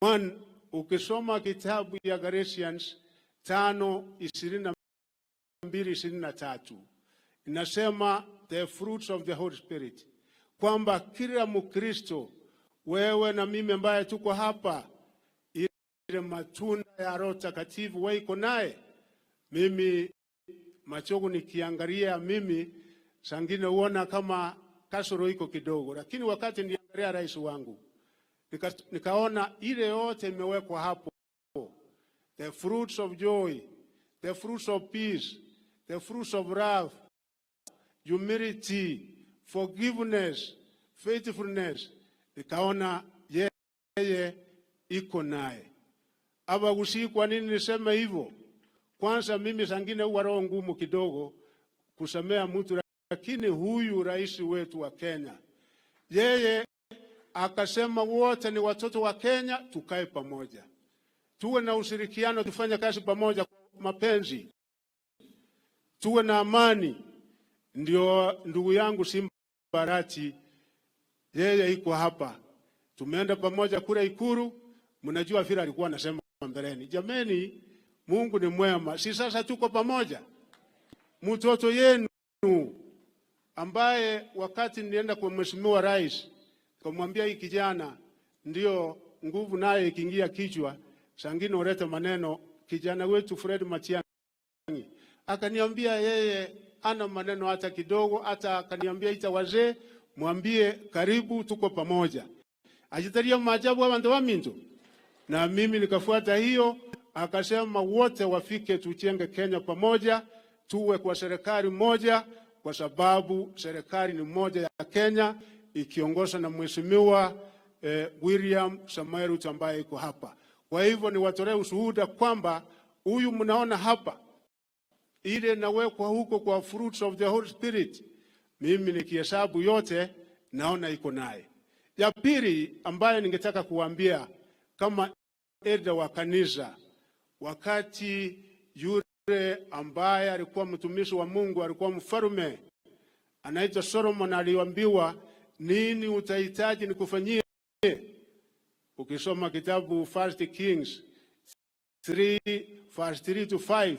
One, ukisoma kitabu ya Galatians 5:22, 23 inasema the fruits of the Holy Spirit, kwamba kila Mkristo, wewe na mimi ambaye tuko hapa, ile matunda ya Roho Takatifu wewe iko naye. Mimi machogo nikiangalia mimi sangine huona kama kasoro iko kidogo, lakini wakati niangalia rais wangu nikaona ile yote imewekwa hapo, the fruits of joy, the fruits of peace, the fruits of love, humility, forgiveness, faithfulness. Nikaona yeye iko naye. Abagusii, kwa nini niseme hivyo? Kwanza mimi sangine huwa roho ngumu kidogo kusemea mtu, lakini huyu rais wetu wa Kenya, yeye akasema wote ni watoto wa Kenya, tukae pamoja, tuwe na ushirikiano, tufanye kazi pamoja kwa mapenzi, tuwe na amani. Ndio ndugu yangu Simba Arati, yeye iko hapa, tumeenda pamoja kule Ikulu. Mnajua vile alikuwa anasema mbeleni. Jameni, Mungu ni mwema, si sasa tuko pamoja. Mtoto yenu ambaye wakati nilienda kwa Mheshimiwa Rais kamwambia hii kijana ndio nguvu naye ikiingia kichwa, sangine ulete maneno. Kijana wetu Fred Matiang'i akaniambia yeye ana maneno hata kidogo, hata akaniambia ita wazee mwambie karibu, tuko pamoja. Ajitaria maajabu abantu wa minto, na mimi nikafuata hiyo. Akasema wote wafike, tujenge Kenya pamoja, tuwe kwa serikali moja, kwa sababu serikali ni moja ya Kenya ikiongozwa na Mheshimiwa William Samoei Ruto ambaye iko hapa. Kwa hivyo niwatolee ushuhuda kwamba huyu mnaona hapa, ile nawekwa huko kwa fruits of the Holy Spirit, mimi nikihesabu yote naona iko naye. Ya pili ambayo ningetaka kuambia kama elder wa kanisa, wakati yule ambaye alikuwa mtumishi wa Mungu, alikuwa mfalme anaitwa Solomon, aliambiwa nini utahitaji nikufanyie? Ukisoma kitabu First Kings 3 verse 3 to 5,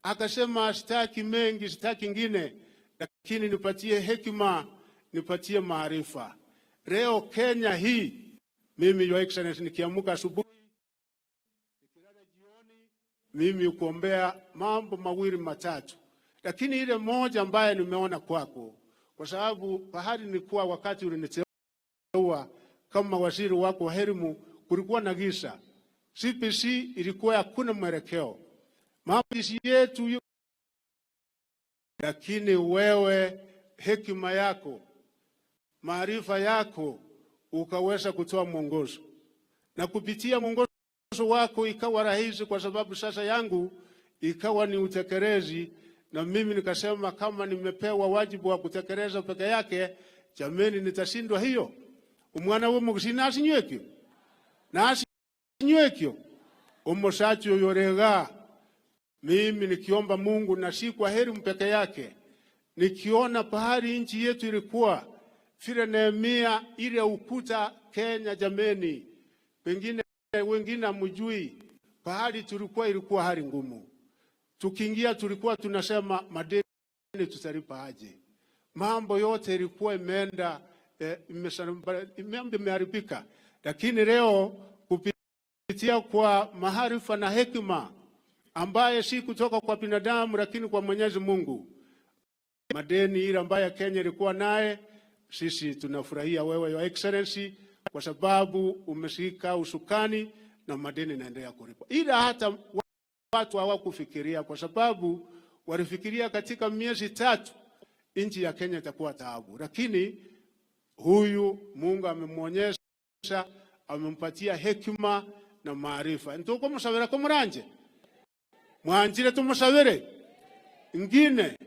akasema sitaki mengi, sitaki ngine, lakini nipatie hekima, nipatie maarifa. Leo Kenya hii, mimi Your Excellency, nikiamka asubuhi, nikilala jioni, mimi kuombea mambo mawili matatu, lakini ile moja ambaye nimeona kwako, kwa sababu pahali nilikuwa wakati uliniteua kama waziri wako wa elimu, kulikuwa na giza. CBC ilikuwa hakuna mwelekeo, mambo yetu, lakini wewe hekima yako, maarifa yako ukaweza kutoa mwongozo, na kupitia mwongozo wako ikawa rahisi, kwa sababu sasa yangu ikawa ni utekelezi, na mimi nikasema kama nimepewa wajibu wa kutekeleza peke yake, jameni, nitashindwa hiyo. Umwana wo mugusii nasinywekio nasinywekio omusachi oyo mimi nikiomba Mungu na si kwa heri peke yake, nikiona pahali nchi yetu ilikuwa vile Nehemia ile ukuta Kenya, jameni, pengine wengine hamjui pahali tulikuwa, ilikuwa hali ngumu. Tukiingia tulikuwa tunasema madeni tutalipa aje? Mambo yote ilikuwa imeenda imeharibika, lakini leo kupitia kwa maarifa na hekima ambaye si kutoka kwa binadamu, lakini kwa Mwenyezi Mungu, madeni ile ambayo Kenya ilikuwa naye, sisi tunafurahia wewe Your Excellency, kwa sababu umeshika usukani na madeni inaendelea kulipwa, ila hata watu hawakufikiria, kwa sababu walifikiria katika miezi 3 nchi ya Kenya itakuwa taabu, lakini huyu Mungu amemwonyesha, amempatia hekima na maarifa. Ntuko musabira ko muranje mwanjire tumusabire ngine.